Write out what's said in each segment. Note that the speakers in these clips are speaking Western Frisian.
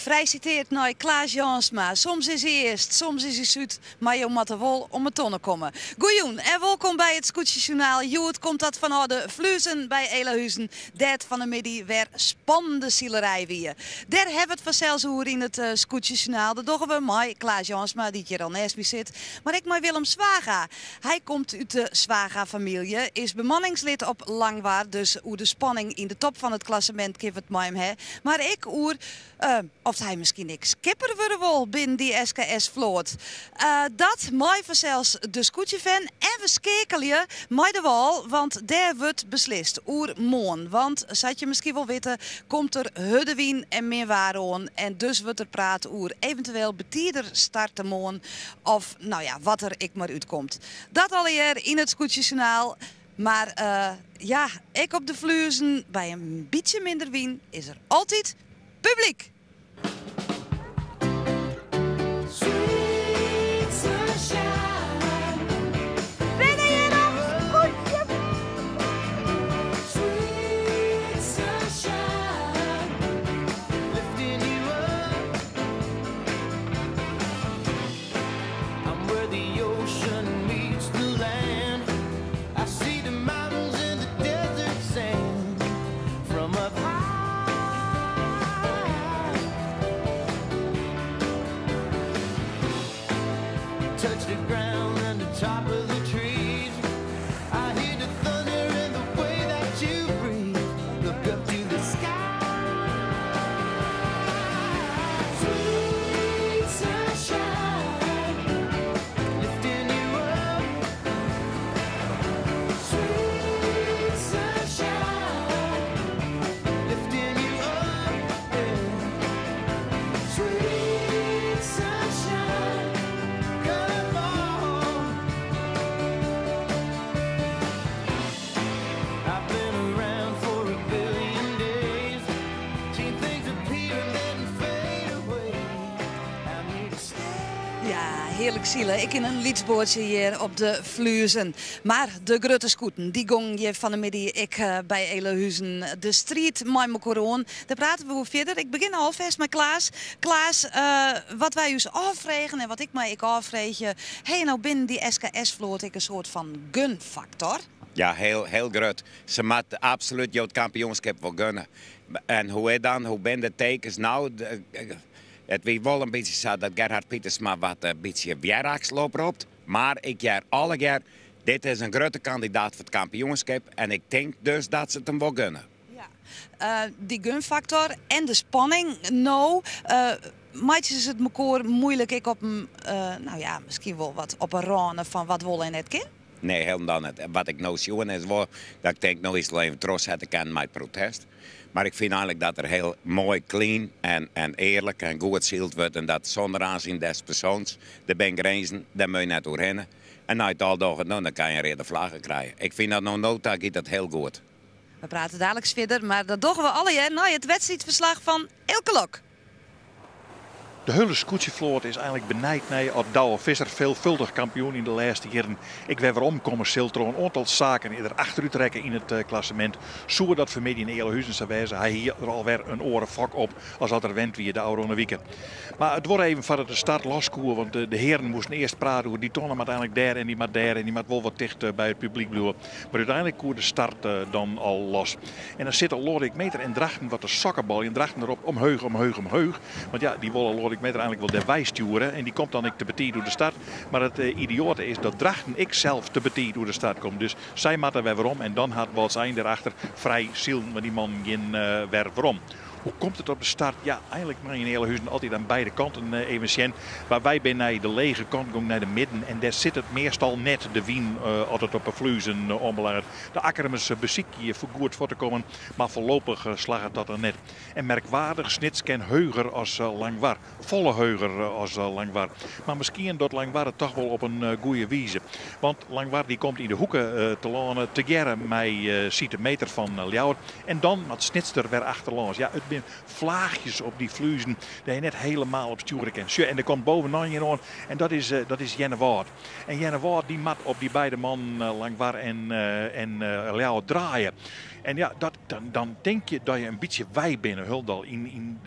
Frij siteard nei Klaas Jansma, Soms is hy east, soms is hy súd, mar jo moatte wol om 'e tonne komme. Goejûn en wolkom by it Skûtsjesjoernaal. Hjoed komt dat fanôf de Fluezen by Ealahuzen, dêr't fan 'e middei wer spannende silerij wie. Dêr hawwe we it fansels oer yn it Skûtsjesjoernaal. Dat dogge we mei Klaas Jansma, dy't hjir al nêst my sit, mar ek mei Willem Zwaga. Hy komt út de Zwaga-famylje, is bemanningslid op Langwar, dus oer de spanning yn de top fan it klassemint kinne we it mei him ha. Mar ek oer oft hy miskien ek skipper wurde wol binnen dy SKS-float. Dat mei fansels de skûtsjefan en we skeakelje mei de wâl, want dêr wurdt beslist oer moarn. Want sa't je miskien wol witte, komt der hurde wyn en min waar oan en dus wurdt der praat oer eventueel betider starte moarn of no ja, wat der ek mar útkomt. Dat allegear yn it Skûtsjesjoernaal. Mar ja, ek op de Fluezen by in bytsje minder wyn is der altyd publyk! Binne hjir noch skûtsjefans? Ja, hearlik sile. Ek yn in lyts boatsje hjir op de Fluezen. Mar de grutte skûten, dy gongen hjir fan 'e middei ek by Ealahuzen de striid mei mekoar oan. Dêr prate we oer fierder. Ik begjin alfêst mei Klaas. Klaas, wat wy ús ôffregen en wat ik my ek ôffreegje, ha je no binnen dy SKS-float ek in soart fan gunfaktor? Ja, heel, heel grut. Se moat absolút jo it kampioenskip wol gunne. En hoe is dan, hoe binne de tekens no? It wie wol in bytsje sa dat Gerhard Pietersma wat in bytsje wjeraksel opropt. Mar ik hear allegear, dit is in grutte kandidaat foar it kampioenskip en ik tink dus dat se it him wol gunne. Ja, dy gunfaktor en de spanning no, meitsje se it mekoar moeilik ek op in, no ja, miskien wol wat op 'e râne fan wat wol en net kin? Nee, hielendal net. Wat ik no sjoen is wol dat ik tink, no is it wol even trochsette kinnen mei it protest. Mar ik fyn eigenlik dat der heel moai, clean en, en earlik en goed syld wurdt en dat sûnder aanzien des persoans, der binne grinzen, dêr moat je net oerhinne. En as je it al dogge, no, dan kan je in reade flagge krije. Ik fyn dat no no ta giet dat heel goed. We prate daliks fierder, mar dat dogge we allegear nei it wedstriidferslach fan Eelke Lok. De hiele skûtsjefloat is eigenlik benijd nei oft Douwe Visser, veelvuldig kampioen yn de lêste jierren, ek wer weromkomme sil troch in oantal saken is er achterút rekke yn it klassemint. Soe dat fermiddei yn Ealahuzen sa wêze, hy hie der alwer in oare fok op as at er wend wie de ôfrûne wike. Mar it duorre even foardat de start los koe, want de hearen moasten earst prate oer dy tonne moat eigenlik dêr en dy moat dêr en dy moat wol wat ticht by it publyk bliuwe. Mar úteinlik koe de start dan al los. En dan sitte Loadewyk Meeter en Drachten wat te sokkebaljen. Drachten ropt omheech, omheech, omheech. Want ja, dy wolle Loadewyk Meeter eigenlik wol dêrwei stjoere. En dy komt dan ek te betiid oer de start. Mar it idioate is dat Drachten ek sels te betiid oer de start komt. Dus sy moatte wer werom. En dan hat Wâldsein dêrachter frij silen, want dy mannen gean wer werom. Hoe komt it op de start? Ja, eigenlik mei yn Ealahuzen altyd aan beide kanten even sjen. Mar wy binne nei de lege kant gong, nei de midden. En dêr sit it meastal net de wyn as it op de Fluezen oanbelanget. De Akkermers besykje foar goed fuort te kommen, mar foarlopich slagget dat noch net. En merkwaardich, Snits ken heuger as Langwar. Folle heuger as Langwar. Mar miskien docht Langwar it toch wol op in goede wize. Want Langwar dy komt yn de hoeke telâne tegearre mei Siete Meeter fan Ljouwert. En dan moat Snits der wer achterlâns. Ja, it binne. binne flaachjes op dy fluezen dêr't je net helemaal op stjoere kin. Sjoch, en der komt bovenop ien oan en dat is, dat is Earnewâld. En Earnewâld dy moat op dy beide mannen Langwar en, en Ljouwert draaie. En ja, dat, dan, dan tink je dat je in bytsje wei binne, hielendal yn, yn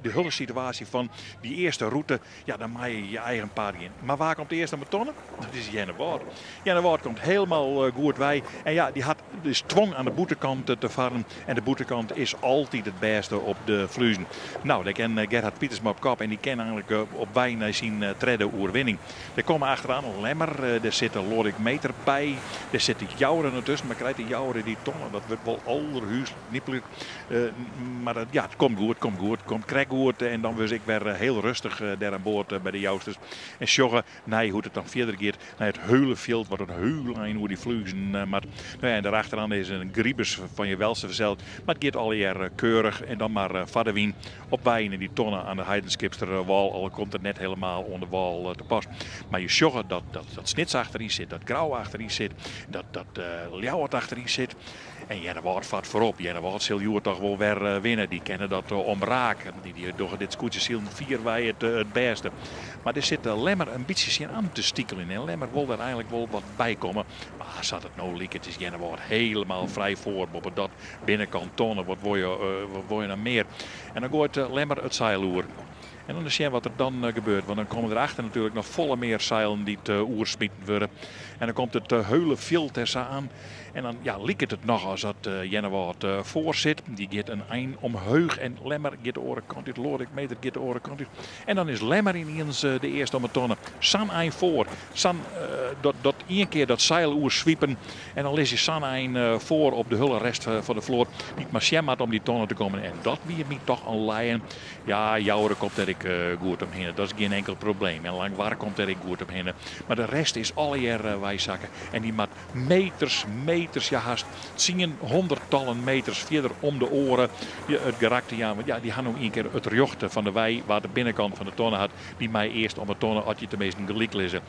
de hiele situaasje fan dy earste rûte. Ja, dan meie je je eigen paad gean. Mar wa komt earst oan de tonne? Dat is Earnewâld. Earnewâld komt helemaal goed wei. En ja, dy hat dus twong oan de bûtenkant te farren. En de bûtenkant is altyd it bêste op de fluezen. No, dêr kin Gerhard Pietersma op kop en dy kin eigentlik op wei nei syn tredde oerwinning. Der komme achteroan Lemmer, der sit Lorik Meter by, der sit de Joure noch tusken, mar krijt de Joure dy tonne, dat wurdt wol alderhúslik nyplik. Mar dat, ja, it komt goed, komt goed, komt krekt goed en dan wurdt ik wer hiel rêstich dêr oan board by de Jousters en sjogge nei hoe't it dan fierder giet, nei it hiele fjild wat in hiel ein oer dy fluezen moat. No ja, en dêrachteroan is in gribus fan je welste fersels, mar it giet allegear keurich en dan mar foar de wyn op wei nei dy tonne oan de Heidenskipster wâl, al komt it net helemaal oan de wâl te pas. Mar je sjogge dat, dat, dat Snits achteryn sit, dat Grou achteryn sit, dat, dat Ljouwert achteryn sit. En Earnewâld fart foarop. Earnewâld sil hjoed toch wol wer winne. Dy kinne dat omraak. Dy, dy dogge dit skûtsjesilen fierwei it, it bêste. Mar der sit de Lemmer in bytsje tsjin oan te stikeljen. En Lemmer wol der eigentlik wol wat by komme. Mar sa't it no liket is Earnewâld helemaal frij foar. Boppedat binnenkant tonne, wat wol je, wat wol je noch mear? En dan goait Lemmer it seil oer. En dan sjen wat der dan gebeurt. Want dan komme der achter natuerlik noch folle mear seilen dy't oersmiten wurde. En dan komt it hiele fjild der sa oan. En dan ja, liket it noch as dat Earnewâld foar sit. Dy giet in ein omheech en Lemmer giet de oare kant út. Lorik Meter giet de oare kant út. En dan is Lemmer yniens de earste om 'e tonne. Sa'n ein foar. Sa'n, dat, dat ien kear dat seil oerswipen. En dan lis je sa'n ein foar op de hiele rest fan de float. Dy't mar sjen moat om dy tonne te kommen. En dat wie my toch in lijen. Ja, Joure komt der ek goed omhinne. Dat is gjin inkel probleem. En Langwar komt der ek goed omhinne. Mar de rest is allegear weisakke. En dy moat meters, meters, ja hast tsien hûnderttallen meters fierder om de oare it gerak te jaan. Want ja, dy ha no ien kear it rjocht fan de wei wa't de binnenkant fan de tonne hat, dy mei earst om de tonne as je teminsten gelyk lizze.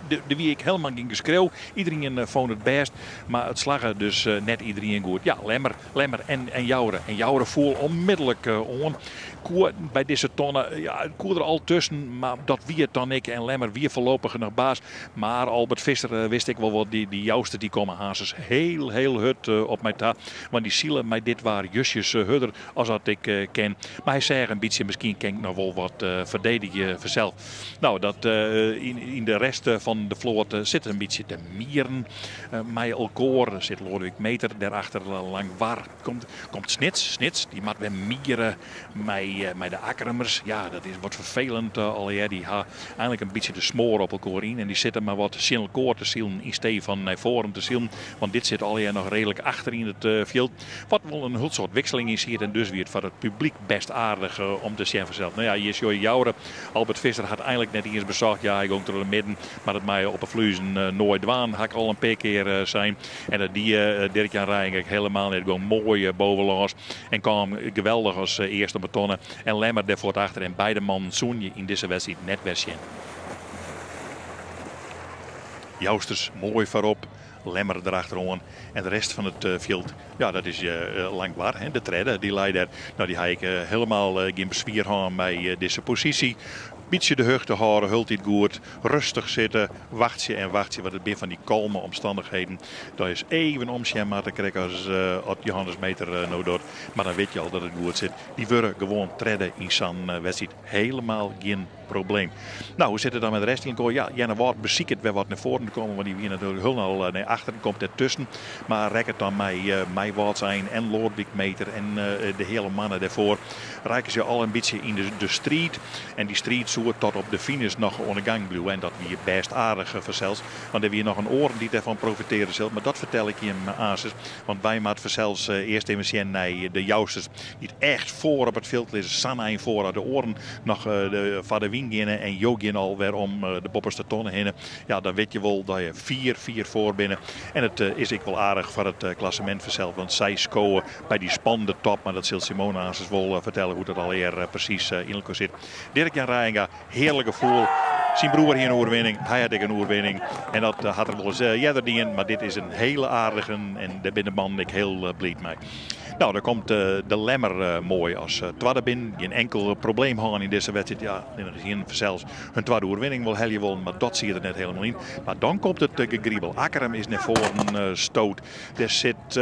Der wie ek helemaal gjin geskreau. Iderien fûn it bêst, mar it slagge dus net iderien goed. Ja, Lemmer, Lemmer en, en Joure. En Joure foel onmiddellik oan. Koe by dizze tonne, ja, koe der al tusken, mar dat wie it dan ek. En Lemmer wie foarlopich noch baas. Mar Albert Visser wist ek wol wat, dy, dy Jouster dy komme aansens hiel, hiel hurd op my ta. Want dy sile mei dit waar justjes hurder as dat ik kin. Mar hy seach in bytsje, miskien kin ik noch wol wat ferdedigje fansels. No, dat yn, yn de rest fan de float sit in bytsje te mieren mei elkoar. Der sit Loadewyk Meter dêrachter Langwar. Komt, komt Snits, Snits, dy moat wer miere mei, mei de Akkrumers. Ja, dat is wat ferfelend allegear. Dy ha eigentlik in bytsje de smoar op elkoar yn. En dy sitte mar wat tsjin elkoar te silen yn stee fan nei foaren te silen. Want dit sit allegear noch reedlik achter yn it fjild. Wat wol in hiel soad wikseling yn siet. En dus wie it foar it publyk bêst aardich om te sjen fansels. No ja, hjir sjogge je Joure. Albert Visser hat eigentlik net iens besocht. Ja, hy gong troch de midden. Mar dat mei je op 'e fluezen noait dwaan, ha ik al in pear kear sein. En dat die Dirk-Jan Reijenga ek helemaal net. Gong moai bovenlâns en kaam geweldich as earste op 'e tonne. En Lemmer dêr fuort achter. En beide mannen soene je yn dizze wedstriid net wer sjen. Jousters moai foarop, Lemmer derachteroan. En de rest fan it fjild, ja, dat is Langwar, hè, de tredde, dy lei dêr. No, dy ha ek helemaal gjin beswier hân mei dizze posysje. Bytsje de hichte hâlde, hieltyd goed. Rêstich sitte, wachtsje en wachtsje, want it binne fan dy kalme omstannichheden. Dat is even omsjen moatte, krekt as as Johannes Meter no docht. Mar dan wit je al dat it goed sit. Dy wurde gewoan tredde yn sa'n wedstriid. Helemaal gjin probleem. No, hoe sit it dan mei de rest yn elkoar? Ja, Earnewâld besiket wer wat nei foaren te kommen, want dy wiene natuerlik hielendal nei achteren, komt dertusken. Mar rekket dan mei, mei Wâldsein en Loadewyk Meter en de hiele manne dêrfoar. Rekken se al in bytsje yn de, de striid. En dy striid soe tot op de finish noch oan de gang bliuwe. En dat wie bêst aardich fansels. Want der wie noch in oaren dy't dêrfan profitearje sil. Mar dat fertel ik jim aansens. Want wy moatte fansels earst even sjen nei de Jousters. Dy't echt foar op it fjild lizze. Sa'n ein foar as de oaren noch foar de wyn geane. En jo gean al wer om de boppeste tonne hinne. Ja, dan wit je wol dat je fier, fier foar binne. En it is ek wol aardich foar it klassemint fansels. Want sy skowe by dy spannende top. Mar dat sil Simone aansens wol fertelle hoe't dat allegear presys yn elkoar sit. Dirk-Jan Reijenga, hearlik gefoel. Syn broer hie in oerwinning, hy hat ek in oerwinning. En dat hat er wolris earder dien, mar dit is in hiele aardige en dêr binne de mannen ek hiel bliid mei. Nou, dan komt de Lemmer moai as twadde binnen. Gjin enkel probleem hân yn dizze wedstriid. Ja, allinnich is hienen fansels hun twadde oerwinning wol helje wollen, mar dat siet der net helemaal yn. Mar dan komt it gegriebel. Akkrum is nei foaren stoot. Der sit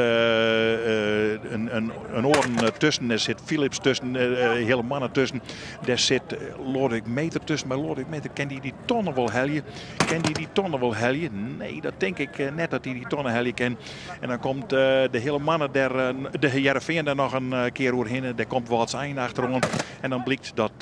in oaren tusken, der sit Philips tusken, hele mannen tusken. Der sit Lodewijk Meter tusken, mar Lodewijk Meter kin dy dy tonne wol helje. Kin dy dy tonne wol helje? Nee, dat tink ik net dat hy dy tonne helje kin. En dan komt de hele manne der, de Hearrenfean der noch in kear oerhinne. Dêr komt Wâldsein achteroan. En dan blykt dat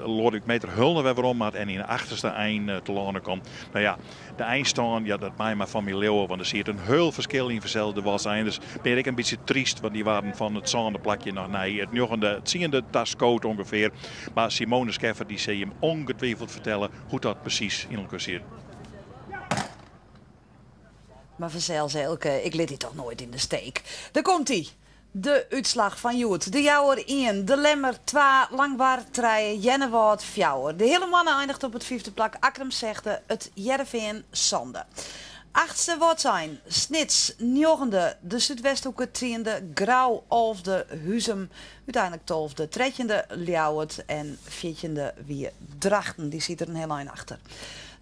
Lodewijk Meter Hulne wer werom moat en yn de achterste ein telâne komt. No ja, de einstân, ja, dat mei mar fan my leauwe, want der siet in heul ferskil yn fansels. De Wâldseiners binne ek in bytsje tryst, want dy waarden fan it sânde plakje noch nei it njoggende, tsiende ta skood ûngefear. Mar Simone Scheffer dy sil jim ongetwijfeld fertelle hoe't dat presys yn elkoar siet. Mar fansels Eelke, ik lit dy toch noait yn de steek. Dêr komt hy, de útslach fan hjoed. De Jouwer ien, De Lemmer twa, Langwar trije, Earnewâld fjouwer. De Hele Moanne einiget op it fyfde plak, Akkrum sechde, it Hearrenfean sânde. Achtste Wâldsein, Snits njoggende, de Súdwesthoeke tsiende, Grou alfde, Huzum úteinlik tolfde, trettjinde Ljouwert en fjirtjinde wie Drachten. Dy siet der in hiel ein achter.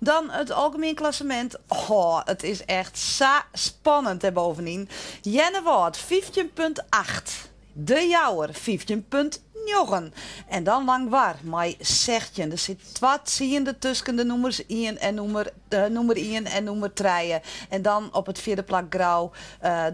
Dan it algemien klassemint. Oh, it is echt sa spannend dêr bovenyn. Earnewâld 15.8, De Jouwer 15.9 en dan Langwar mei 16. Der sit twa tsiende tusken de nûmers ien en nûmer nûmer ien en nûmer trije. En dan op it fjirde plak Grou,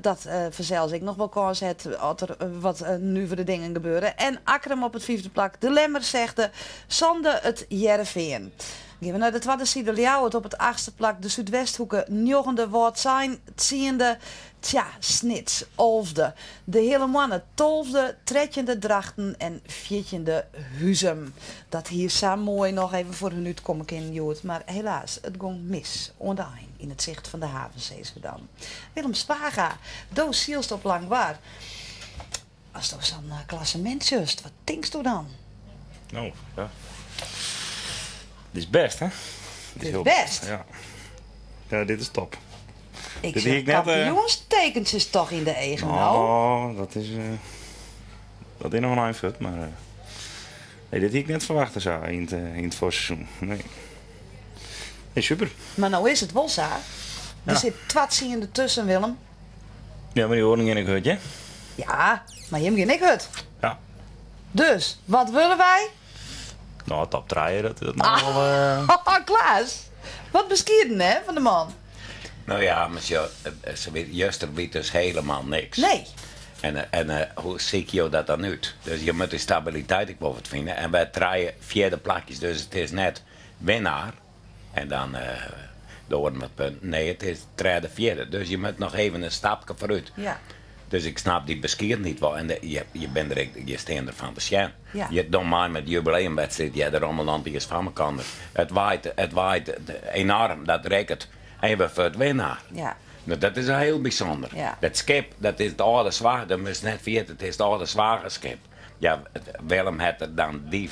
dat fansels ek noch wol kâns hat as der wat nuvere dingen gebeure. En Akkrum op it fyfde plak, De Lemmer sechde, sânde it Hearrenfean. Gean we nei de twadde side, Ljouwert op it achtste plak, de Súdwesthoeke njoggende, Wâldsein tsiende, tsja, Snits alfde, de Heale Moanne tolfde, trettjinde Drachten en fjirtjinde Huzum. Dat hie sa moai noch even foar hun útkomme kinnen hjoed, mar helaas, it gong mis oan de ein, yn it sicht fan de haven sizze we dan. Willem Zwaga, do sylst op Langwar. Asto sa'n klassemint sjochst, wat tinksto dan? No, ja. Dit is bêst, hè? Dit is bêst? Ja. Ja, dit is top. Ik dit sjoch kampioenstekens toch yn de eagen no? Oh, dat is, dat is noch in ein fuort, mar nee, dit hie ik net ferwachte sa yn it, yn it foarseizoen. Nee. Nee, super. Mar no is it wol sa. Der sit twa tsiende tusken, Willem. Ja, mar dy oaren gean ek hurd, hè? Ja, mar jim gean ek hurd. Ja. Dus, wat wolle wy? No, top trije, dat, dat mag wol. Uh... Klaas, wat beskieden hè, fan de man. No ja, mar sjoch, se wit, juster wie dus helemaal niks. Nee. En, en uh, hoe sykje jo dat dan út? Dus je moatte stabiliteit ek wol wat fine. En wy trije fjirde plakjes, dus it is net winnaar. En dan de oaren wat punten. Nee, it is tredde, fjirde. Dus je moatte noch even in stapke foarút. Ja. Dus ik snap dy beskiedenheid wol. En de, je, je, bin der ek, je stean der fan te sjen. Ja. Je dogge mei met de jubileumwedstriid, ja, de Rommeland is fan mekoar. It waait, it waait enoarm, dat rekket. En je wurdt winnaar. Ja. No, dat is hiel bysûnder. Ja. Dat skip, dat is it âlde swager, dat moatst net ferjitte, it is it âlde swagerskip. Ja, Willem hat der dan dy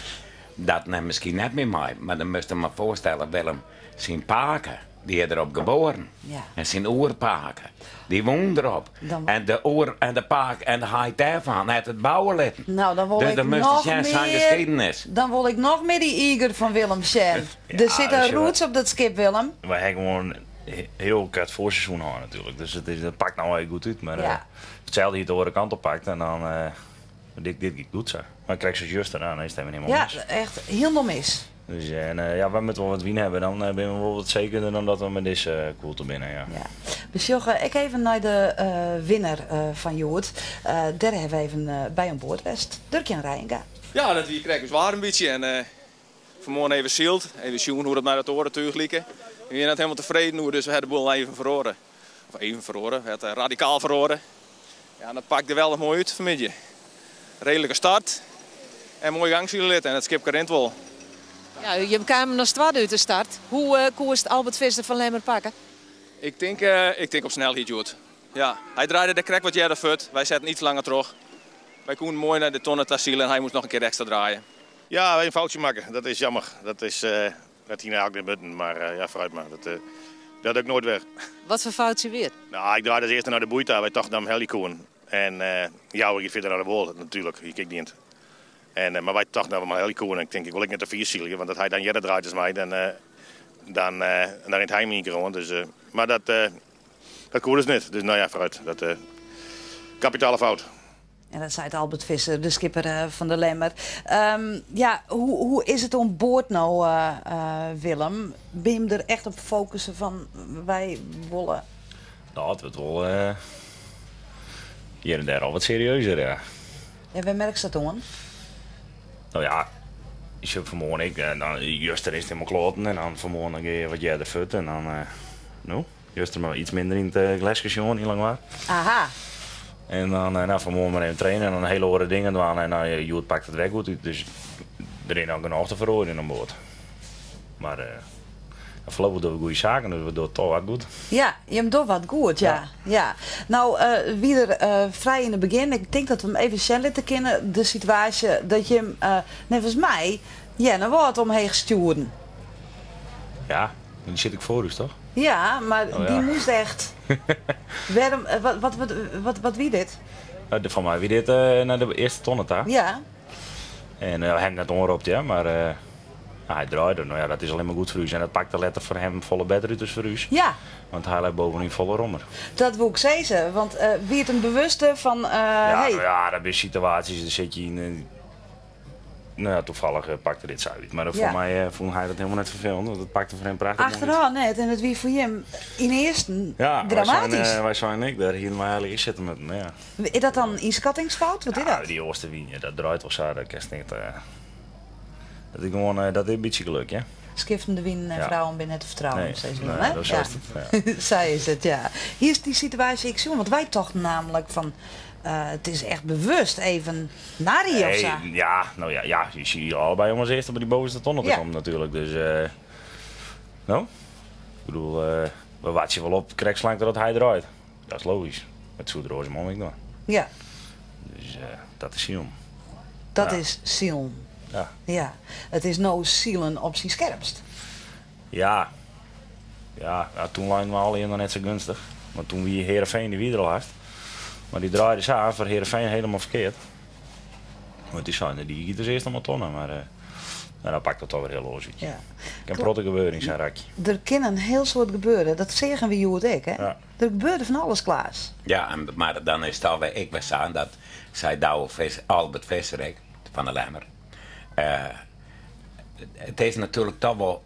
Dat net miskien net mear mei, mar dan moatst dy mar foarstelle, Willem syn pake, dy is derop geboren. Ja. En syn oerpake, dy wûn derop. Dan- En de oer en de pake en de heit dêrfan hat it bouwe litten. No, dan wol Dus ik dan moatst noch sjen sa'n mear. geschiedenis. Dan wol ik noch mear dy iger fan Willem sjen. Ja, Der sit in dus je- roots op dat skip, Willem. Wy ha gewoan hiel koart foarseizoen hân natuerlik. Dus it is, dat pakt no even goed út. Mar Ja. eh, itselde hie it de oare kant op pakt en dan eh, dit, dit giet goed sa. Mar krekt sa juster, dan is it even helemaal Ja, mis. echt hielendal mis. Dus, en ja, wy moatte wol wat wyn hawwe, dan binne we wol wat sekerder dan dat we mei dizze koelte binne. Ja. Ja. We sjogge ek even nei de winner fan hjoed. Dêr hawwe we even by oan board west. Durk-Jan Reijenga. Ja, dat wie krekt ús waar in bytsje. En fanmoarn even syld, even sjoen hoe't dat mei dat oare túch like. We wiene net hielendal tefreden oer, dus we ha de boel even feroare. Of even feroare, we ha it radikaal feroare. Ja, en dat pakt geweldich moai út fanmiddei. Reedlike start en moai gangsile litte en it skipke rint wol. Ja, jim kamen as twadde út de start. Hoe koest Albert Visser fan Lemmer pakke? Ik tink, ik tink op snelheid hjoed. Ja, hy draaide der krekt wat earder fuort. Wy setten iets langer troch. Wy koenen moai nei de tonne ta sile en hy moast noch in kear ekstra draaie. Ja, in foutsje makke. Dat is jammer. Dat is, dat hie eigentlik net moatten, mar ja, foarút mar. Dat, dat doch ik noait wer. Wat foar foutsje wie it? No, ik draaide as earste nei de boei ta. Wy tochten dat we 'm helje koenen. En Jouwer giet fierder nei de wâl natuerlik, hie ik ek dien. En, mar wy tochten dat we mar helje koene. Ik tink ik wol ek net te fier sylje, want as hy dan earder draait as my, dan, dan, dan rint hy him ien kear oan. Dus, mar dat, dat koe dus net. Dus no ja, foarút. Dat, kapitale fout. En dat seit Albert Visser, de skipper fan de Lemmer. Um, ja, hoe, hoe is it oan board no, Willem? Binne jim der echt op fokusse fan wy wolle No, it wurdt wol hjir en dêr al wat serieuzer, ja. En wêr merkst dat oan? No ja, ik sjoch fanmoarn ek, dan, juster is it helemaal kloaten en dan fanmoarn dan gean je wat earder fuort en dan, no, juster mar iets minder yn it gleske sjoen yn Langwar. Aha. En dan, no, fanmoarn mar even trainen en dan hele oare dingen dwaan en dan hjoed pakt it wer goed út, dus der is noch genôch te feroarjen oan board. Mar Foarlopich dogge we goede saken, dus we dogge toch wat goed. Ja, jim dogge wat goed, ja. ja. No wie der frij yn it begjin, ik tink dat we him even sjen litte kinne, de situaasje dat jim neffens my Earnewâld omheech stjoerden. Ja, dy sit ek foar ús, toch? Ja, mar oh, ja. dy moast echt. Wêrom, wat, wat, wat, wat, wat wie dit? Foar my wie dit nei de earste tonne ta. Ja. En him net oanropt, ja, mar hy draaide. No ja, dat is allinne mar goed foar ús. En dat pakte letter foar him folle better út as foar ús. Ja. Want hy lei bovenyn folle rommer. Dat woe ik sizze, want wie it in bewuste fan Ja, hey. no ja, dat binne situaasjes, dêr sit je yn. No ja, toevallig pakte dit sa út. Mar foar my fûn hy dat helemaal net ferfelend, want it pakte foar him prachtich moai út. Achterôf net, en it wie foar jim ynearsten dramatysk. Ja, wy seinen ek, dêr hiene wy eigentlik earst sitte moatten, mar ja. Is dat dan ynskattingsfout? Wat is dat? Ja, dy oostenwyn, dat draait wol sa, dat kinst net. Dat is gewoan, dat is in bytsje geluk, ja. Skiftende winen en frouwen binne net te fertrouwen, Nee, sizze we nee, dan, hè? dat sa is it, ja. Sa is it, ja. Hiest dy situaasje ek sjoen? Want wy tochten namelijk fan, it is echt bewust even narrie of sa. Nee, ja, no ja, ja, je siet allebei om as earste by dy bovenste tonne te kommen natuerlik. Dus, no, ik bedoel, we wachtsje wol op krekt sa lang dat hy draait. Dat is logysk. Dat soe der oars man ek dwaan. Ja. Dus dat is silen. Dat is silen. Ja. Ja. It is no silen op syn skerpst. Ja. Ja, ja, toen leinen we allegear noch net sa geunstich. Want toen wie Heerenveen, dy wie der al hast. Mar dy draaide sa foar Heerenveen helemaal ferkeard. Want dy seinen, dy giet dus earst noch mar tonne. Mar nou, dan pakt dat toch wer hiel oars út. Ja. Kin protte gebeure yn sa'n rakje. Der kin in hiel soad gebeure. Dat seagen we hjoed ek, hè? Ja. Der gebeurde fan alles, Klaas. Ja, en, mar dan is it alwer ek wer sa dat sei Douwe Visser, Albert Visser ek, fan de Lemmer. It is natuerlik toch wol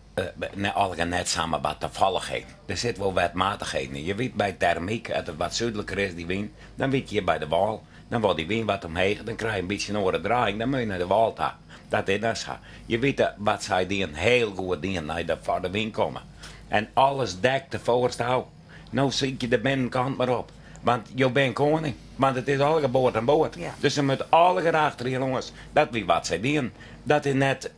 net allegear net samar wat tafallichheden. Der sit wol wetmatichheden yn. Je wit by termyk, as it wat súdliker is, dy wyn, dan wit je by de wâl, dan wol dy wyn wat omheech, dan krije je in bytsje in oare draaiing, dan moat je nei de wâl ta. Dat is dan sa. Je witte wat sy dien hiel goed dien nei de foar de wyn komme. En alles dekt de foarste ôf. No sykje de binnenkant mar op. Want jo binne koaning. Want it is allegear board oan board. Ja. Dus se moatte allegear achter je lâns. Dat wie wat sy dien. Dat is net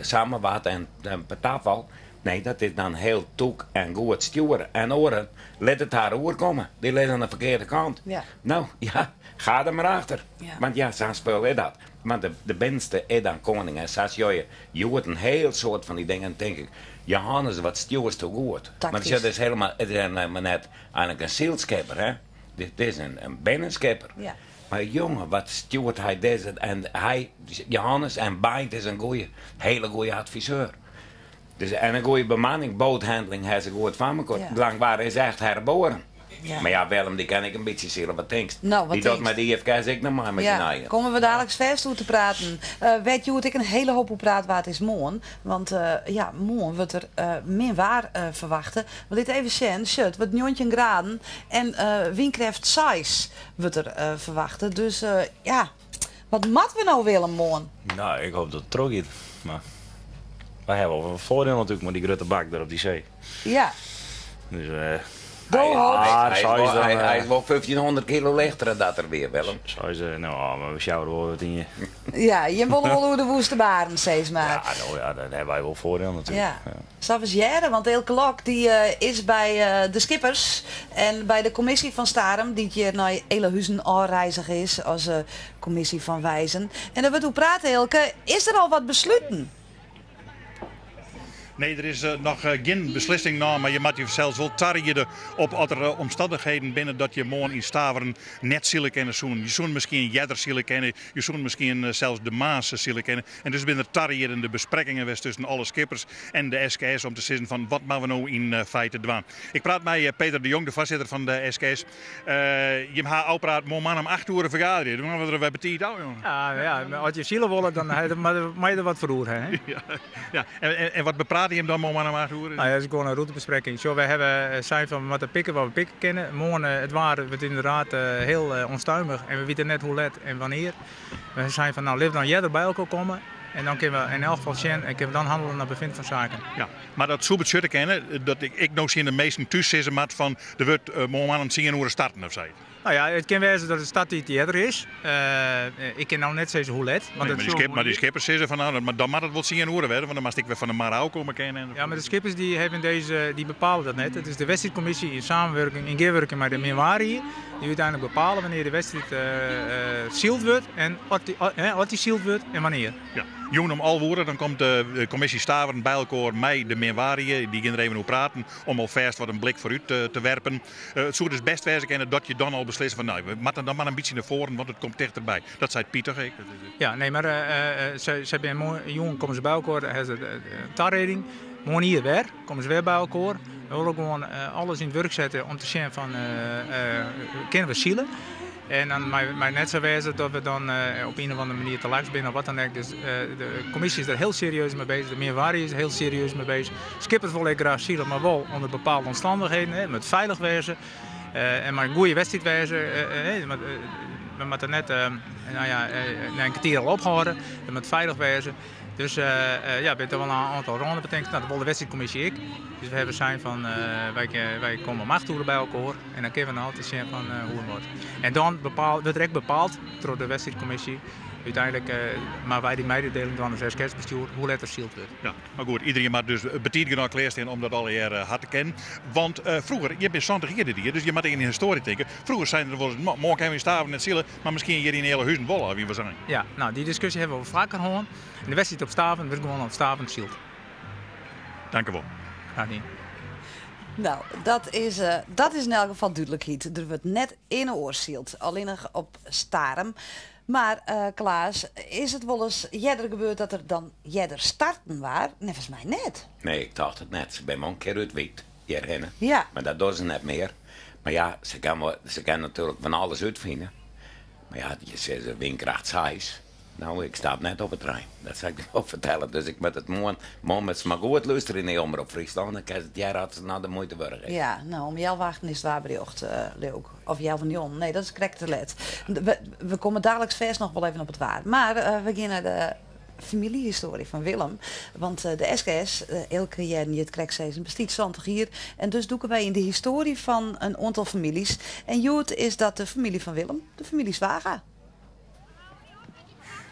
samar wat en per tafal. Nee, dat is dan hiel tûk en goed stjoere. En oaren, lit it har oerkomme. Dy lizze oan de ferkearde kant. Ja. No, ja, ga der mar achter. Ja. Want ja, sa'n spul is dat. Want de binnenste is dan koaning. En sa sjoch je hjoed in hiel soad fan dy dingen, tink ik, Johannes, wat stjoersto goed. Want Taktysk. sjoch, it is helemaal, it is helemaal net eigenlik in sylskipper, hè. Dit is in binnenskipper. Ja. Mar jonge, wat stjoert hy dizze. En hy, Johannes en Beint is in goeie, hele goeie adviseur. Dus, en in goeie bemanning, boathandling, ha se goed foar mekoar. Ja. Langwar is echt herboren. Ja. Mar ja, Willem, dy ken ik in bytsje sile, wat tinkst? No, wat Dy docht tinkst? mei de IFKS ek noch mei mei syn Ja, eigen. komme we daliks fêst oer te praten. Wêr't hjoed ek in hiele hoop oer praat waard is moarn. Want ja, moarn wurdt der min waar ferwachte. We litte even sjen, sjoch, it wurdt 19 graden en wynkrêft seis wurdt der ferwachte. Dus ja, wat moatte we no Willem moarn? No, ik hoop dat it trochgiet. Mar wy hawwe wol in foardiel natuerlik mei dy grutte bak der op dy see. Ja. Dus, eh, Do hopest. Ah, Hy is seis wol, dan, hy, hy eh, is wol 1500 kilo lichter dan dat er wie, Willem. Seis, eh, nou, ah, mar we sjouwe wol wat yn je. Ja, jim wolle wol oer de woeste baren, sis mar. Ja, no ja, dêr hawwe wy wol foardiel natuerlik. Ja. Sa ris hearre, want Eelke Lok dy is by de skippers en by de kommisje fan Starum, dy't hjir nei Elahuzen ôfreizige is as kommisje fan Wijzen. En der wurdt oer praat, Eelke. Is der al wat besluten? Nee, der is noch gjin beslissing naam, mar je moatte je sels wol tariede op as der omstannichheden binne dat je moarn yn Staveren net sile kinne soenen. Je soenen miskien earder sile kinne, je soenen miskien sels de moarns sile kinne. En dus binne der tariedende besprekkingen west tusken alle skippers en de SKS om te sizzen fan wat moatte we no yn feite dwaan. Ik praat mei Peter de Jong, de foarsitter fan de SKS. Jim ha ôfpraat moarn om 8 oere fergaderje. Dan moatte we der wer betiid ôf, jonge. Ja, ja, as je sile wolle, dan moatte je der wat foar oer ha. Ja, ja. En wat beprate jim dan moarn om 8 oere? Nou ja, dat is gewoan in rûtebesprekking. Sjoch, wy hawwe sein fan we moatte pikke wat we pikke kinne. Moarn, it waar wurdt ynderdaad hiel ûnstuimich en we witte net hoe let en wannear. We sein fan nou, lit we dan earder by elkoar komme en dan kinne we yn elk gefal sjen en kinne we dan hannele nei befinden fan saken. Ja, mar dat soe betsjutte kinne dat ik ek no tsjin de minsken thús sizze moat fan der wurdt moarn om tsien oere starten of sayts. Nou ja, it kin wêze dat de starttiid earder is. Ik kin no net sizze hoe let. Want nee, mar dy skippers sizze fan nou, dan moat it wol tsien oere wurde, want dan moatst ek wer fan de mar ôfkomme kinne. Ja, mar de skippers dy hawwe dizze, dy bepale dat net. It is de wedstriidkommisje yn samenwurking, yn gearwurking mei de Minwarie, dy't úteinlik bepale wannear de wedstriid syld wurdt en oft dy syld wurdt en wannear. Ja, jûn om 11 oere dan komt de kommisje Staveren by elkoar mei de Minwarie. Dy gean der even oer praten om alfêst wat in blik foarút te werpen. It soe dus bêst wêze kinne dat je dan al beslisse fan nou, we moatte dan mar in bytsje nei foaren, want it komt tichterby. Dat seit Pieter ek. Ja, nee, mar sy binne moarn jûn komme se by elkoar, ha se in tarieding. Moarn ier wer, komme se wer by elkoar. We wolle gewoan alles yn it wurk sette om te sjen fan kinne we sile. En dan mei it net sa wêze dat we dan op ien of andere manier te laks binne of wat dan ek. Dus de kommisje is der hiel serieus mei bezich, de Minwarie is der hiel serieus mei bezich. Skippers wolle ek graach sile, mar wol ûnder bepaalde omstannichheden. It moat feilich wêze en mei in goede wedstriid wêze. We moatte net no ja, nei in kertier al ophâlde. It moat feilich wêze. Dus ja, binne toch wol in oantal rânebetingsten. Dat wol de wedstriidkommisje ek. Dus we hawwe sein fan wy komme om 8 oere by elkoar en dan kinne we noch altyd sjen fan hoe en wat. En dan bepaald, wurdt der ek bepaald troch de wedstriidkommisje úteinlik moatte wy dy meidedeling dwaan as SKS-bestjoer hoe let der syld wurdt. Ja, mar goed, iderien moat dus betiid genôch klearstean om dat allegear ha te kinnen. Want froeger, je binne 70 jier dit jier, dus je moatte yn de histoarje tinke. Froeger seinen der wolris, moarn kinne we yn Staveren net sile, Mar miskien hjir yn Ealahuzen wol, of wie wol sein. Ja, no dy diskusje hawwe we wol faker hân. En de wedstriid op Staveren wurdt gewoan op Staveren syld. Dankewol. Graach dien. No, dat is, eh, dat is yn elk gefal dúdlikheid. Der wurdt net earne oars syld, allinnich op Starum. Mar eh, Klaas, is it wolris earder gebeurd dat der dan earder starten waard? Neffens my net. Nee, ik tocht it net. Se binne wol in kear útwykt hjirhinne. Ja. Mar dat dogge se net mear. Mar ja, se kan wol, se kan natuerlik fan alles útfine. Mar ja, je sizze wynkracht seis. No, ik stap net op 'e trein. Dat sil ik dy wol fertelle. Dus ik moat it moarn, moarn moat se mar goed lústerje nei Omrop Fryslân. Dan kin se it hearre as it noch de muoite wurdich is. Ja, no, om healwei achten is it waarberjocht, leau ik. Of healwei njoggenen. Nee, dat is krekt te let. We, we komme daliks fêst noch wol even op it waar. Mar we gean nei de famyljehistoarje fan Willem. Want de SKS, Eelke hearden je it krekt sizzen, bestiet 70 jier. En dus dûke wy yn de histoarje fan in oantal famyljes. En hjoed is dat de famylje fan Willem, de famylje Zwaga.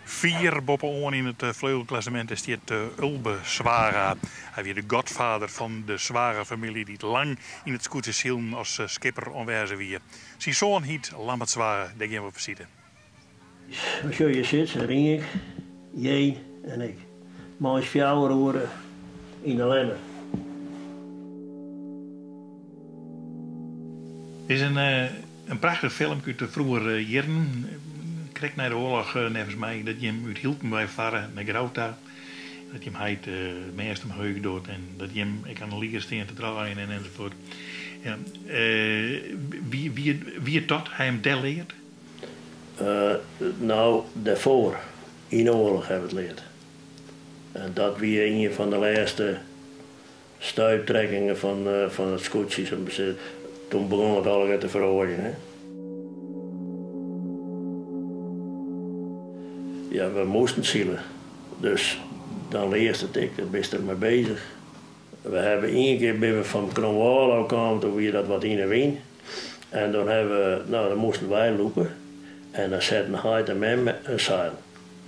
Fier boppe-oan yn it fleugelklassemint stiet Ulbe Zwaga. Hy wie de godvader fan de Zwaga-famylje dy't lang yn it skûtsjesilen as skipper oanwêzich wie. Syn soan hiet Lammert Zwaga, dêr gean we op besite. Sjoch, je sit, Rienk, Jeen en ik. Mei ús fjouwer oere yn de Lemmer. It is in prachtich filmke út de froegere jierren, krekt nei de oarloch neffens my, dat jim út Hylpen wei farre nei Grou ta. Dat jim heit de mêst omheech docht en dat jim ek oan de lier stean te draaien en enzovoort. Ja, wie, wie it dat, hy him dêr leard? No, dêrfoar, yn de oarloch ha we it leard. En dat wie ien fan de lêste stuiptrekkingen fan it skûtsje. Toen begûn it allegear te feroarjen. Hè. Ja, we moasten sile. Dus dan learst it ek, dan bist der mei bezich. We hawwe ien kear binne we fan Kroonwâl ôf kaam, toen wie dat wat yn 'e wyn. En dan hawwe we, no dan moasten wy lûke en dan setten heit en mem in seil.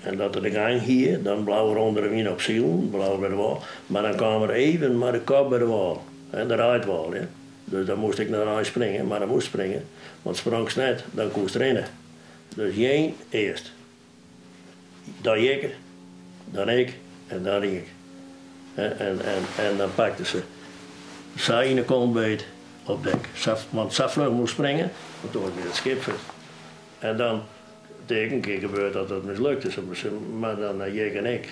En dat er de gang hie, dan bleau er ûnder de wyn op silen, bleau er by de wâl. Mar dan kaam er even mei de kop by de wâl, hè, de reidwâl, ja. Dus dan moast ik noch ein springe, mar dan moast springe, want sprongst net, dan koest rinne. Dus Jeen earst. Dan Jikke, dan ik en dan Rienk. En, en, en, en dan pakte se sa yn 'e kont beet op dek. Sa, want sa fluch moast springe, want oars wie it skip fuort. En dan, it is ek in kear gebeurd dat dat mislukt is, mar dan Jik en ik,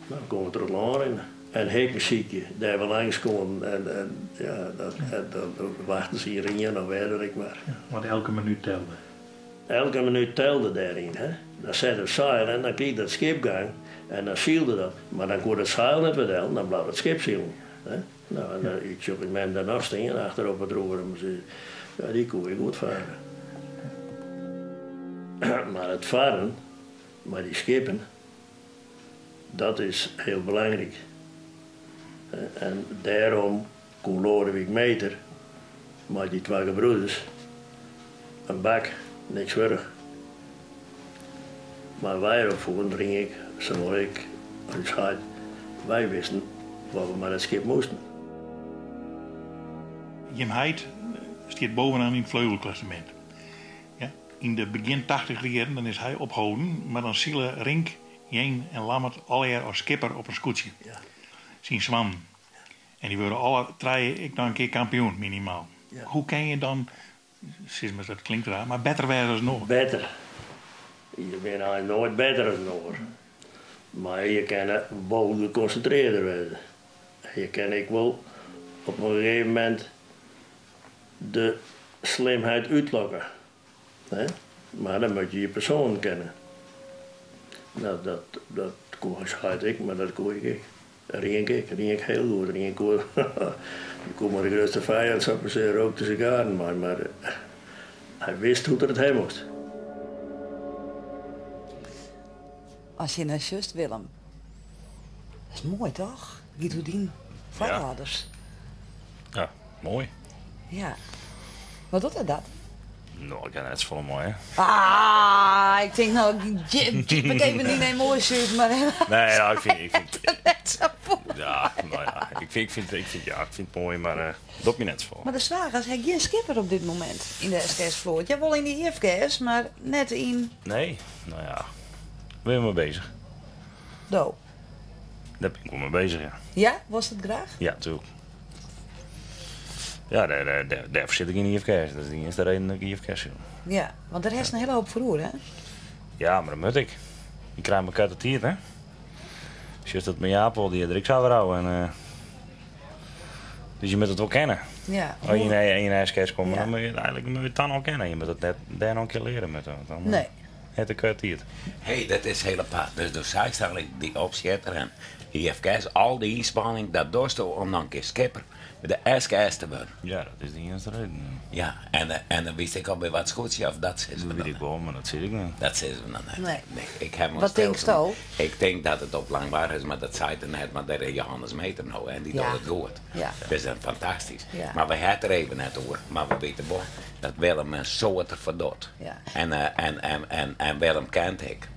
dan koene we troch it lân rinne. En hikken sykje, dêr we langs koenen. En, en ja, dat, en dan wachten se yn Rien of wêr dan ek mar. Ja, want elke minuut telde. Elke minuut telde dêryn. Hè. Dan sette we seil en dan krige dat skip gang en dan sylde dat. Mar dan koe dat seil net wer del, dan bleau dat skip silen. Hè. Nou, en dan, ik sjoch myn mem dêr noch stean achter op it roer en se ja, dy koe ek goed farre. Mar it farren mei dy skippen, dat is hiel belangryk. En dêrom koe Loadewyk Meeter mei dy twa gebroeders in bak niks wurdich. Mar wy derop foeren, Rienk, sawol ik as ús heit, wy wisten wat we mei dat skip moasten. Jim heit stiet bovenaan yn it fleugelklassemint. Ja, yn de begjin tachtiger jierren dan is hy opholden, mar dan sile Rink, Jeen en Lammert allegear as skipper op in skûtsje. Syn soannen. En dy wurde alle trije ek noch in kear kampioen, minimaal. Hoe kin je dan, sis mar, dat klinkt raar, mar better wêze as in oar? Better? Je binne eins noait better as in oar. Mar je kinne wol gekonsintrearder wêze. En je kinne ek wol op in gegeven momint de slimheid útlokke. Mar dan moat je je persoanen kenne. No, dat, dat koe ús heit ek, mar dat koe ik ek. Rienk ek, Rienk hiel goed. Rienk koe, dy koe mei de grutste fijand, sa't men sei, rookte sigaren mei, mar hy wist hoe't er it ha moast. As je nei sjochst, Willem. Dat is moai, toch? Giet oer dyn foarâlders. Ja, moai. Ja. Wat docht er dat? No, ik ha net safolle mei, hè. Ah, ik tink no, ik even dyn emoasje út, mar... Nee, ja, ik fyn... Ik fyn net safolle. Ja, no ja, ik fyn, ik fyn, ik fyn, ja, ik fyn it moai, mar uh, docht my net safolle. Mar de Swagers ha gjin skipper op dit momint yn de SKS-float. Ja, wol yn de IFKS, mar net yn... Nee, no ja, bin we mei bezich. Do? Dêr bin ik wol mei bezich, ja. Ja, wolst it graach? Ja, tuerlik. Ja, dêr, dêr, dêr, dêrfoar sit ik yn de IFKS. Dat is de iennichste reden dat ik IFKS sil. Ja, want dêr hast in hiele hoop foar oer, hè? Ja, mar dat moat ik. Ik krij mar koarte tiid, hè. Sjochst dat mei Jaap wol, dy hat der ek sa wer ôf. En, eh, dus je moatte it wol kenne. Ja. As je yn de SKS komme, dan moatte je it eigenlik moatte je it dan al kenne. Je moatte it net dêr noch in kear leare moatte. Want dan, eh, Nee. Het een kwartier. Hé, dat is hiel apart. Dus do seist eigenlik dy opsjitter en IFKS, al dy ynspanning, dat dochsto om dan in kear skipper by de SKS te wurden. Ja, dat is de iennichste reden. Ja, en, en dan witst ek al by wat skûtsje of dat sizze we Dat wit ik wol, mar dat sis ik net. Dat sizze we noch net. Nee. Nee, ik ha Wat tinksto? Ik tink dat it op Langwar is, mar dat seit er net, want dêr is Johannes Meeter no en dy Ja. docht it goed. Ja. Dus dat is fantastysk. Ja. Mar we ha it der even net oer, mar we witte wol dat Willem in soad derfoar docht. Ja. En, eh, en, en, en, en Willem kent ek.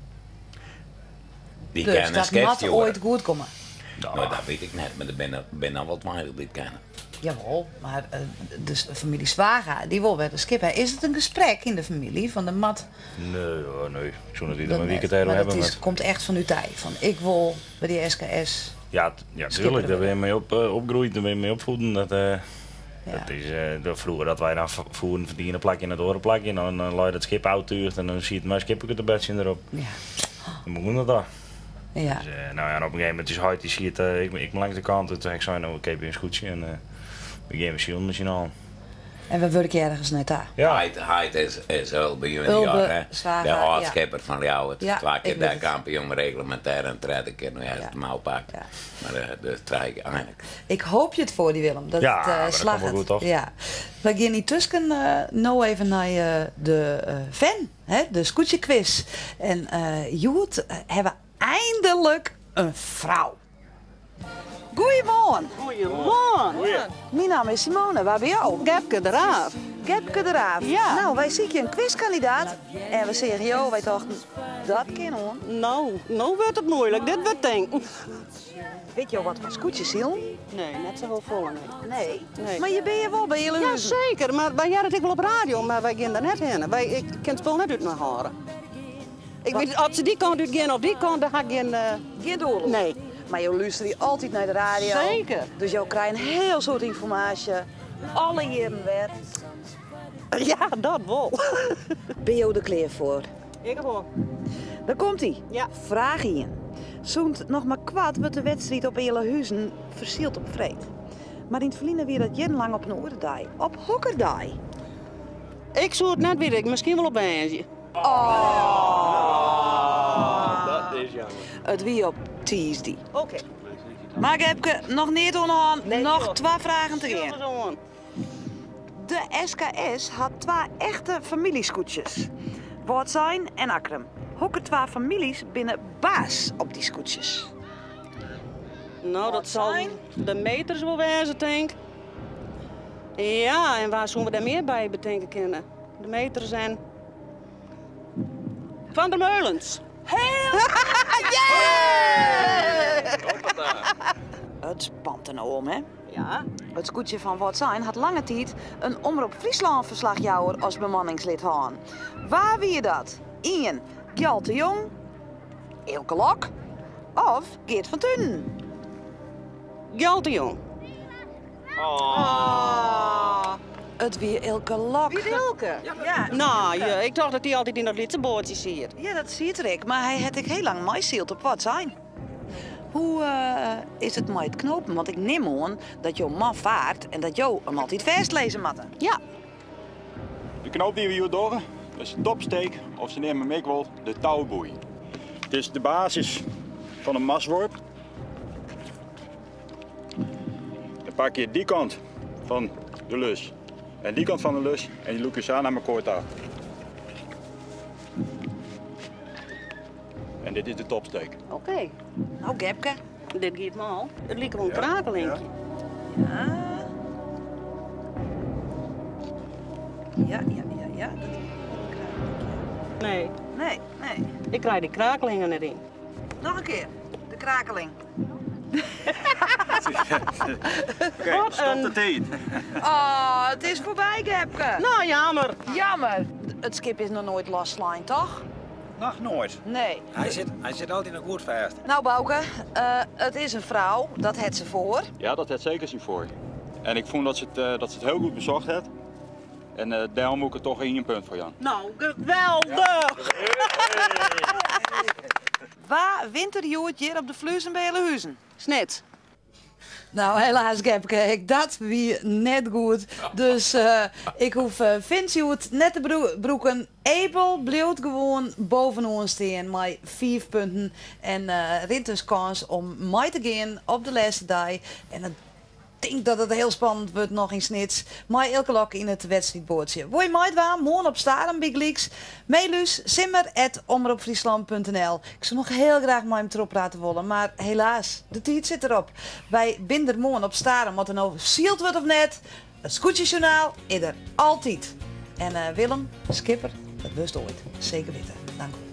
Dy Dus ken in dat moat skipstjoerder. oait goed komme. No, dat wit ik net, mar der binne, binne al wat weinich dy't it kenne. Jawol, mar eh, de famylje Zwaga, dy wol wer de skip ha. Is it in gesprek yn de famylje fan der moat Nee, hoor, nee. Ik soe net witte dat mei wie ik net? it dêroer Mar hawwe dat is, moat. komt echt fanút dy, fan ik wol by dy SKS. Ja, ja tuerlik. Dêr binne je mei op, eh, opgroeid, dêr binne je mei opvoeden. Dat, eh, dat is, eh, froeger dat wy dan foeren fan it iene plakje nei it oare plakje. En dan lei dat skip ôftúgd en dan siet mei skipperke te betsjen derop. Ja. Dan begûn dat al. Ja. Dus, no ja, en op in gegeven momint is heit dy siet ik, ik langs de kant. En toen ha ik sein, no, ik keapje in skûtsje en we gean wer silen mei syn allen. En we wurkje ergens nei ta. Ja. Heit, heit is, is Ulbe junior, Ulbe hè? Zwaga, De ja. âld-skipper fan Ljouwert. Ja, Twa kear ik wit dêr it. kampioen reglemintêr en tredde kear no heeft Ja. it mou pakt. Ja. Mar eh, dus trije kear einlik. Ik hoopje it foar dy Willem, dat Ja, it eh, mar dat komt wol slagget. goed, toch? Ja. We gean yntusken eh, no even nei eh, de eh, fan, hè, de skûtsjekwis. En eh hjoed ha we eindelijk in frou. Goeiemoarn. Goeiemoarn. Myn namme is Simone, wa binne jo? Gepke de Raaf. Gepke de Raaf. Ja. No, wy sykje in kwiskandidaat en we seagen jo, wy tochten, dat kin oan. No, no wurdt it muoilik. Dit wurdt tinken. Wit jo wat fan skûtsjesilen? Nee, net sa hiel folle, nee. Nee. Nee. Mar je binne hjir wol by Ja, Illehuzen. seker, mar wy hearre it ek wol op radio, mar wy gean der net hinne. Wy, ik kin it spul net út my hâlde. Ik wit, as se dy kant út gean of dy kant, dan ha ik gjin... Gjin doel oer. Nee. Maar jo lústerje altyd nei de radio. Seker. Dus jo krije in hiel soad ynformaasje. Alle jierren wer. Ja, dat wol. Binne jo der klear foar? Ik wol. Daar komt ie. Ja. Fraach ien. Sûnt noch mar koart wurdt de wedstriid op Ealahuzen fersyld op freed. Mar yn it ferline wie dat jierrenlang op in oare dei. Op hokker dei? Ik soe it net witte, miskien wol op woansdei. Oh. Dat is jammer. It wie op tiisdei. Oké. Mar Gepke, noch neat oan de hân. Nee, noch joh. twa fragen te Sjoch gean. ris oan. De SKS hat twa echte famyljeskûtsjes. Wâldsein en Akkrum. Hokker twa famyljes binne baas op dy skûtsjes? No, dat sal Wâldsein. de Meters wol wêze, tink. Ja, en wa soene we dêr mear by betinke kinne? De Meters en Van der Meulens. Heel It spant der no om, hè? Ja. It skûtsje fan Wâldsein hat lange tiid in Omrop Fryslân-ferslachjouwer as bemanningslid hân. Wa wie dat? Ien, Gjalt de Jong, Eelke Lok of Geert van Tunen? Gjalt de Jong. It wie Eelke Lok. Wie it Eelke? Ja. No, ja, ik tocht dat dy altyd yn dat lytse boatsje siet. Ja, dat siet er ek, mar hy hat ek hiel lang meisyld op Wâldsein. Hoe is it mei it knopen? Want ik nim oan dat jo man faart en dat jo him altyd fêstlizze moatte. Ja. De knoop dy't we hjoed dogge, is de topsteek, of se neame him ek wol de touboei. It is de basis fan in mastworp. Dan pak je dy kant fan de lus en dy kant fan de lus en je lûke sa nei mekoar ta. En dit is de topsteek. Oké. No, Gepke. Dit giet mâl. It liket wol in krakelinkje. Ja. Ja, ja, ja, ja. Dat is een krakelinkje. Nee. Nee, nee. Ik krij dy krakelingen net yn. Noch in kear. De krakeling. Oké, stop de tiid. Oh, it is foarby, Gepke. No, jammer. Jammer. It skip is noch noait losslein, toch? Noch noait. Nee. Hy sit altyd noch goed fêst. No, Bauke, it is in frou, dat hat se foar. Ja, dat hat seker syn foar. En ik fûn dat se it hiel goed besocht hat. En dêrom woe ik it toch ien punt foar jaan. No, geweldich! Wa wint der hjoed hjir op de Fluezen by Ealahuzen? Snits. No, helaas Gepke, ek dat wie net goed. Dus ik hoech Vince hjoed net te brûken. Ebel bliuwt gewoan bovenoan stean mei 5 punten. En rint dus kâns om mei te gean op de lêste dei. En ik tink dat it hiel spannend wurdt noch yn Snits. Mei Eelke Lok yn it wedstriidboatsje. Wol je meidwaan? Moarn op Starum bygelyks. Mail ús simmer@omropfryslan.nl. Ik soe noch hiel graach mei him trochprate wolle, mar helaas, de tiid sit derop. Wy binne der moarn op Starum, oft der no syld wurdt of net. It Skûtsjejournaal is der altyd. En Willem, skipper, dat wurdst oait. Seker witte. Dankjewol.